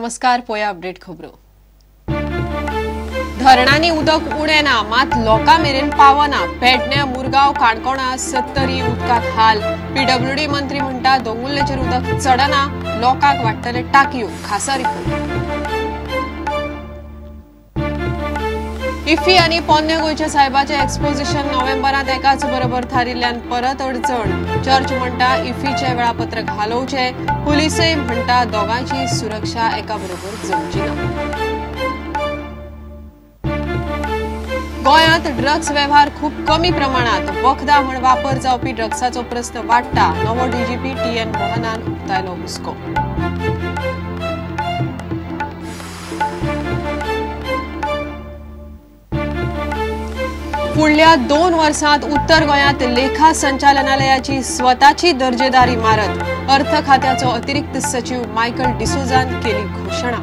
नमस्कार. पोया अपडेट खबरो. धरणांनी उदक उणें ना, मात लोकां मेरेन पावना. पेडणे, मुरगांव, काणकोणा, सत्तरी उदकाक हाल. पीडब्ल्यूडी मंत्री म्हणटा दोंगुल्लेचेर उदक चडना, लोकांक वाडटले टाकयो. खासा रिपोर्ट. इफ्फी आनी पोन्ने गोंयच्या साहेबाचें एक्सपोजिशन नोव्हेंबरांत एकाच बरोबर थारिल्ल्यान परत अडचण. चर्च म्हणटा इफ्फीचें वेळापत्रक हालोवचें, पुलिसय म्हणटा दोगांची सुरक्षा एका बरोबर जमची ना. गोंयांत ड्रग्स वेव्हार खूब कमी प्रमाणात, वखदां म्हण वापर जावपी ड्रग्साचो प्रस्न वाडटा. नवो डीजीपी टी.एन. मोहनान उक्तायलो हुस्को. फुडल्या 2 वर्सांत उत्तर गोंयांत लेखा संचालनालयाची स्वताची दर्जेदार इमारत, अर्थ खात्याचो अतिरिक्त सचिव मायकल डिसोजान केली घोशणा.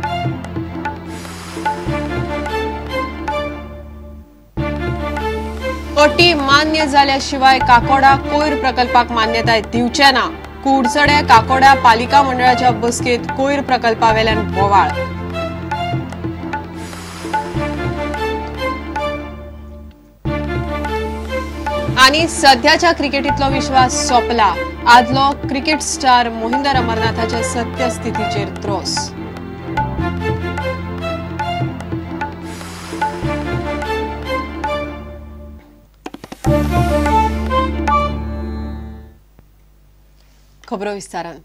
अटी मान्य जाल्या शिवाय काकोडा कोयर प्रकल्पाक मान्यताय दिवचे ना. कुडचडे काकोडा पालिका मंडळाच्या बसकेत कोयर प्रकल्पावेल्यान बोवाळ. आनी सध्याच्या क्रिकेटीतलो विश्वास सोंपला. आदलो क्रिकेट स्टार मोहिंदर अमरनाथाच्या सत्यस्थितीचेर त्रोस. खबरो विस्तारान.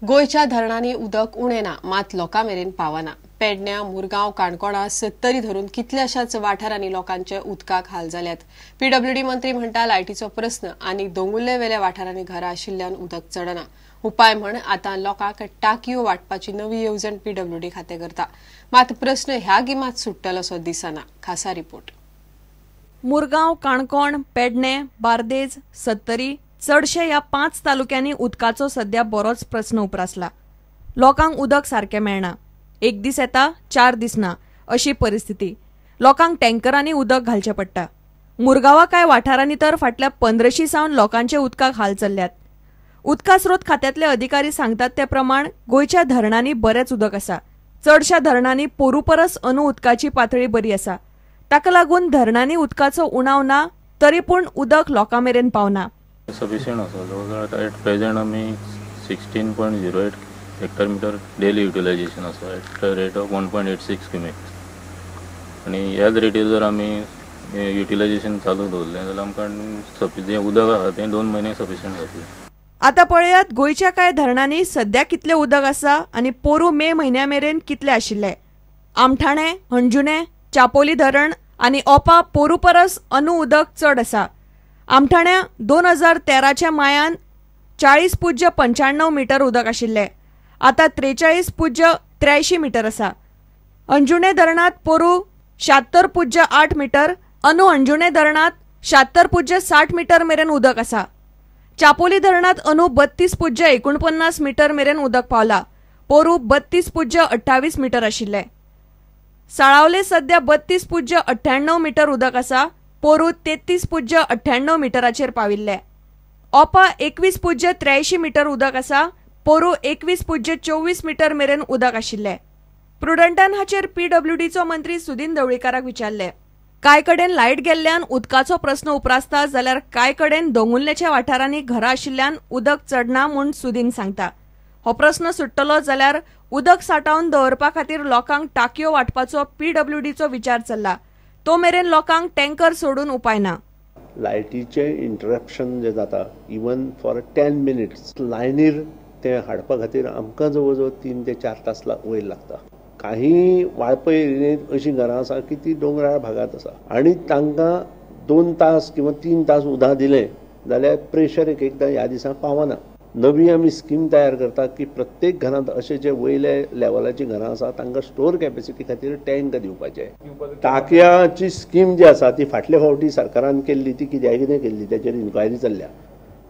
गोंयच्या धरणांनी उदक उणें ना, मात लोकां मेरेन पावना. पेडण्या, मुरगांव, काणकोणा, सत्तरी धरून कितल्याशाच वाठारांनी लोकांचे उदकाक हाल जाल्यात. पीडब्ल्यूडी मंत्री म्हणटा लायटीचो प्रस्न आनी दोंगुल्ले वेल्या वाठारांनी घरां आशिल्ल्यान उदक चडना. उपाय म्हण आतां लोकांक टाकयो वांटपाची नवी येवजण पीडब्ल्यूडी खातें करता. मात प्रस्न ह्या गिमांत सुट्टलो असो दिसना. खासा रिपोर्ट. मुरगांव, काणकोण, पेडणे, बार्देज, सत्तरी चडशे ह्या 5 तालुक्यांनी उदकाचो सध्या बरोच प्रस्न उप्रासला. लोकांक उदक सारकें मेळना. एक दीस येता, 4 दीस ना अशी परिस्थिती. लोकांक टँकरांनी उदक घालचें पडटा. मुरगांवा कांय वाठारांनी तर फाटल्या 15 सावन लोकांचे उदकाक हाल चल्ल्यात. उदका स्रोत खात्यांतले अधिकारी सांगतात ते प्रमाण गोंयच्या धरणांनी बरेंच उदक आसा. चडशा धरणांनी पोरू परस अंदू उदकाची पातळी बरी आसा. ताका लागून धरणांनी उदकाचो उणाव ना, तरी पूण उदक लोकां मेरेन पावना. सफिशियंट आसा. जवळ जवळ एट प्रेझेंट आमी 16.08 हेक्टर मिटर डेली युटिलायझेशन आसा at a rate of 1.86 cumecs. आनी ह्याच रेटीर जर आमी युटिलायझेशन चालू दवरलें जाल्यार आमकां जें उदक आसा तें 2 म्हयने सफिशियंट जातलें. आतां पळयात गोंयच्या कांय धरणांनी सध्या कितलें उदक आसा आनी पोरू मे म्हयन्या मेरेन कितलें आशिल्लें. आमठाणे, हणजुणें, चापोली धरण आनी ओपा पोरू परस अंदू उदक चड आसा. आमठाण्या 2013च्या मायान 40.95 मिटर उदक आशिल्लें, आतां 43.83 मिटर आसा. अंजुणे धरणांत पोरू 76.8 मिटर, अंदू अंजुणे धरणांत 76.60 मिटर मेरेन उदक आसा. चापोली धरणांत अंदू 32.49 मिटर मेरेन उदक पावला, पोरू 32.28 मिटर आशिल्लें. साळावले सध्या 32.98 मिटर उदक आसा, पोरू 33.98 मिटराचेर पाविल्ले. ओपा 21.83 मिटर उदक आसा, पोरू 21.24 मिटर मेरेन उदक आशिल्लें. प्रुडंटान हाचेर पीडब्ल्यूडीचो मंत्री सुदिन ढवळीकाराक विचारले. कांय कडेन लायट गेल्ल्यान उदकाचो प्रस्न उप्रासता जाल्यार कांय कडेन दोंगुल्लेच्या वाठारांनी घरां आशिल्ल्यान उदक चडना म्हूण सुदिन सांगता. हो प्रस्न सुट्टलो जाल्यार उदक सांठोवन दवरपा खातीर लोकांक टाकयो वांटपाचो पीडब्ल्यूडीचो विचार चल्ला. तो मेरेन लोकांक टँकर सोडून उपाय ना. लायटीचें इंटरप्शन जें जाता इवन फॉर 10 मिनिट्स लायनीर तें हाडपा खातीर आमकां जवळ जवळ 3 ते 4 तास वयर लागता. काही वाळपय एरियेंत अशीं घरां आसा की ती दोंगराळ भागांत आसा आनी तांकां 2 तास किंवा 3 तास उदक दिलें जाल्यार प्रेशर एक एकदां ह्या दिसांक पावना. नवी आमी स्कीम तयार करतात की प्रत्येक घरांत अशे जे वयले लेवलाचीं घरां आसा तांकां स्टोर कॅपेसिटी खातीर टँक दिवपाचे. टाकयाची स्कीम जी आसा ती फाटले फावटी सरकारान केल्ली, ती कित्याक कितें केल्ली ताचेर इन्क्वायरी चल्ल्या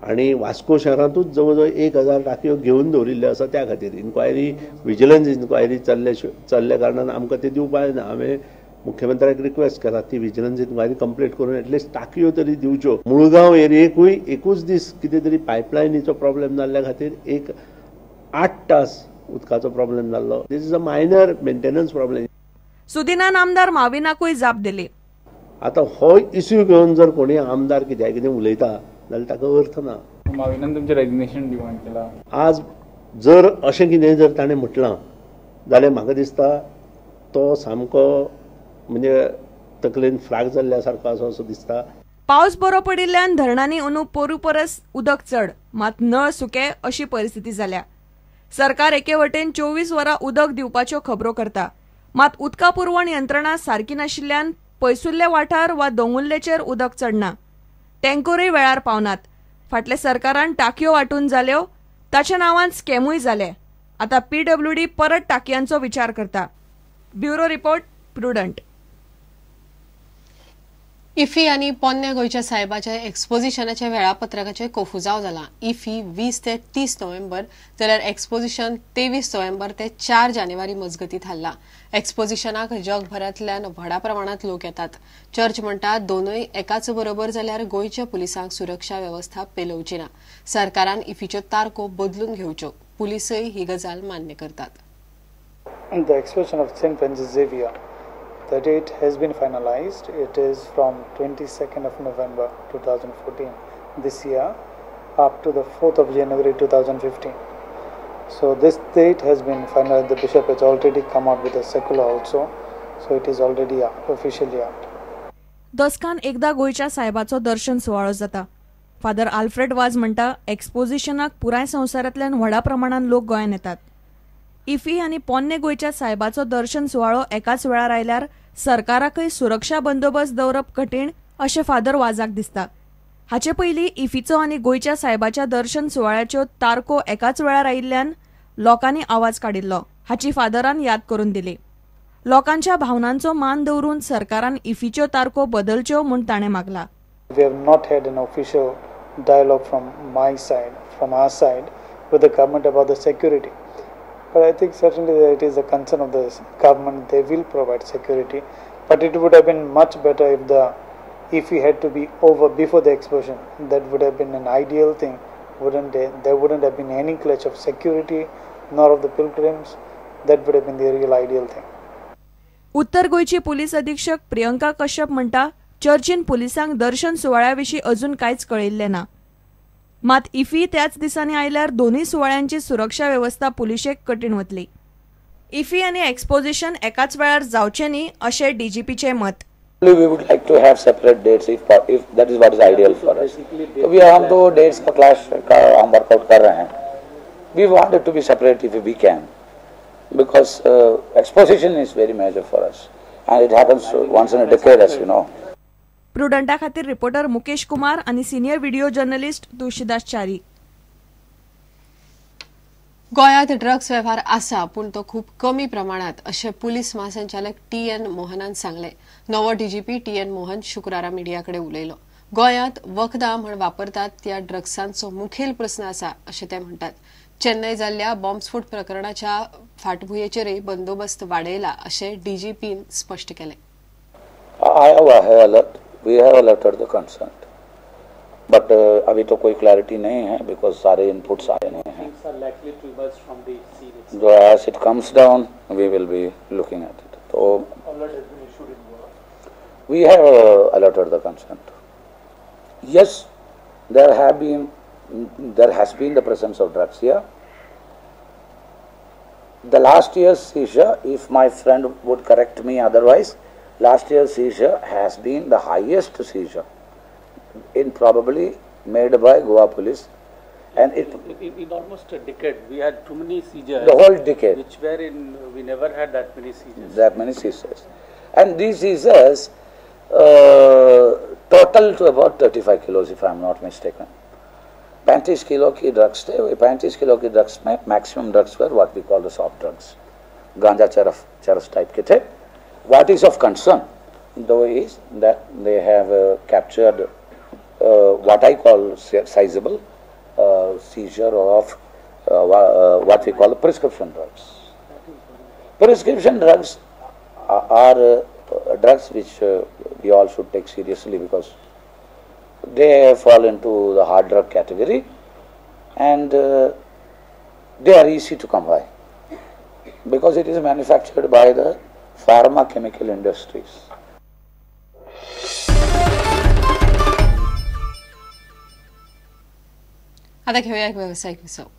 आनी वास्को शहरांतूच जवळ जवळ 1000 टाकयो घेवन दवरिल्ल्यो आसा. त्या खातीर इन्क्वायरी, विजिलन्स इन्क्वायरी चल्ल्या कारणान आमकां ते दिवपाक जायना. हांवें मुख्यमंत्र्याक रिक्वेस्ट केला ती विजिलन्स इन्क्वायरी कंप्लीट करून एटलिस्ट टाकयो तरी दिवच्यो. मुळगांव एरियेकूय एकूच दीस कितें तरी पायपलायनीचो प्रॉब्लेम जाल्ल्या खातीर एक 8 तास उदकाचो प्रॉब्लेम जाल्लो. This is a minor maintenance problem. सुदिनान आमदार माविनाकूय जाप दिली. आतां हो इश्यू घेवन जर कोणी आमदार कित्याक कितें उलयता जाल्यार ताका अर्थ ना. माविनान तुमचें रेजिग्नेशन डिमांड केलां. आज जर अशें कितें जर ताणें म्हटलां जाल्यार म्हाका दिसता तो सामको म्हणजे तकलेन फ्राक जाल्ल्या सारको आसा असो दिसता. पावस बरो पडिल्ल्यान धरणांनी अंदू पोरू परस उदक चड, मात नळ सुके अशी परिस्थिती जाल्या. सरकार एके वटेन 24 वरां उदक दिवपाच्यो खबरो करता, मात उदका पुरवण यंत्रणा सारकी नाशिल्ल्यान पयसुल्ले वाठार वा दोंगुल्लेचेर उदक चडना. टँकरूय वेळार पावनात. फाटल्या सरकारान टाकयो वांटून जाल्यो, ताच्या नांवान स्कॅमूय जाले. आतां पीडब्ल्यूडी परत टाकयांचो विचार करता. Bureau report, Prudent. IFFI आनी पोन्न्या गोंयच्या साहेबाच्या एक्सपोजिशनाच्या वेळापत्रकाचें कोफुजाव जाला. इफी 20 ते 30 नोव्हेंबर जाल्यार एक्सपोजिशन 23 नोव्हेंबर ते 4 जानेवारी मजगती थारला. एक्सपोजिशनाक जगभरांतल्यान व्हडा प्रमाणात लोक येतात. चर्च म्हणटा दोनूय एकाच बरोबर जाल्यार गोंयच्या पुलिसांक सुरक्षा वेवस्था पेलोवची ना. सरकारान इफीच्यो तारखो बदलून घेवच्यो. पुलिसय ही गजाल मान्य करतात. The exposition of St. Francis Xavier, the date has been finalized. It is from 22nd of November 2014 this year up to the 4th of January 2015. So this date has been finalized. The bishop has already come out with a circular also, so it is already out, officially out. दसकान एकदा गोंयच्या साहेबाचो दर्शन सुवाळो जाता. Father Alfred वाज म्हणटा, एक्सपोजिशनाक पुराय संवसारांतल्यान व्हडा प्रमाणान लोक गोंयांत येतात. इफी आनी पोन्ने गोंयच्या साहेबाचो दर्शन सुवाळो एकाच वेळार आयल्यार सरकाराकय सुरक्षा बंदोबस्त दवरप कठीण अशें फादर वाजाक दिसता. हाचे पयलीं इफीचो आनी गोंयच्या साहेबाच्या दर्शन सुवाळ्याच्यो तारखो एकाच वेळार आयिल्ल्यान लोकांनी आवाज काडिल्लो, हाची फादरान याद करून दिली. लोकांच्या भावनांचो मान दवरून सरकारान इफीच्यो तारखो बदलच्यो म्हूण ताणें मागला. We have not had an official dialogue from my side, from our side with the government about the security. But I think certainly it is a concern of the government. They will provide security, but it would have been much better if the if we had to be over before the explosion. That would have been an ideal thing. Wouldn't they? There wouldn't have been any clash of security, nor of the pilgrims. That would have been the real ideal thing. उत्तर गोंयची police अधीक्षक प्रियंका कश्यप म्हणटा, चर्चीन पुलिसांक दर्शन सुवाळ्या विशीं अजून कांयच कळयिल्लें ना. मात इफी त्याच दिसांनी आयल्यार दोनूय सुवाळ्यांची सुरक्षा वेवस्था पुलिशेक कठीण वतली. इफी आनी एक्सपोजिशन एकाच वेळार जावचें न्ही अशें डीजीपीचें मत. We would like to have separate dates if that is what is ideal for us. तो भी हम तो dates का clash का हम वर्कआउट कर रहे हैं. We want it to be separate if we can, because exposition is very major for us and it happens once in a decade, as you know. प्रुडंटा खातीर reporter Mukesh Kumar आणि senior video journalist Tulsidas Chari. गोंयांत drugs वेव्हार आसा पूण तो खूब कमी प्रमाणात अशें पुलीस महासंचालक टी एन मोहनान सांगलें. नवो डीजीपी टी एन मोहन शुक्रारा मिडिया कडेन उलयलो. गोंयांत वखदां म्हण वापरतात त्या ड्रग्सांचो मुखेल प्रस्न आसा अशें ते म्हणटात. चेन्नय जाल्ल्या बॉम्बस्फोट प्रकरणाच्या फाटभुंयेचेरय बंदोबस्त वाडयला अशें डीजीपीन स्पश्ट केलें. We have alerted the concerned, but अभी तो कोई क्लैरिटी नहीं है because सारे इनपुट्स आए नहीं हैं. जो as it comes down, we will be looking at it. तो we have alerted the concerned. Yes, there has been the presence of drugs here. The last year's seizure, if my friend would correct me otherwise, last year's seizure has been the highest seizure in probably made by Goa police, and it in almost a decade we had too many seizures. The whole decade, which were in, we never had that many seizures. That many seizures, and these seizures total to about 35 kilos, if I am not mistaken. 35 kilo की drugs थे. 35 kilo की drugs में maximum drugs were what we call the soft drugs, ganja, charas type K थे. What is of concern though is that they have captured what I call sizable seizure of what we call prescription drugs. Prescription drugs are drugs which we all should take seriously because they fall into the hard drug category and they are easy to come by. Because it is manufactured by the pharma chemical industries. आता घेऊया एक व्यावसायिक विसव.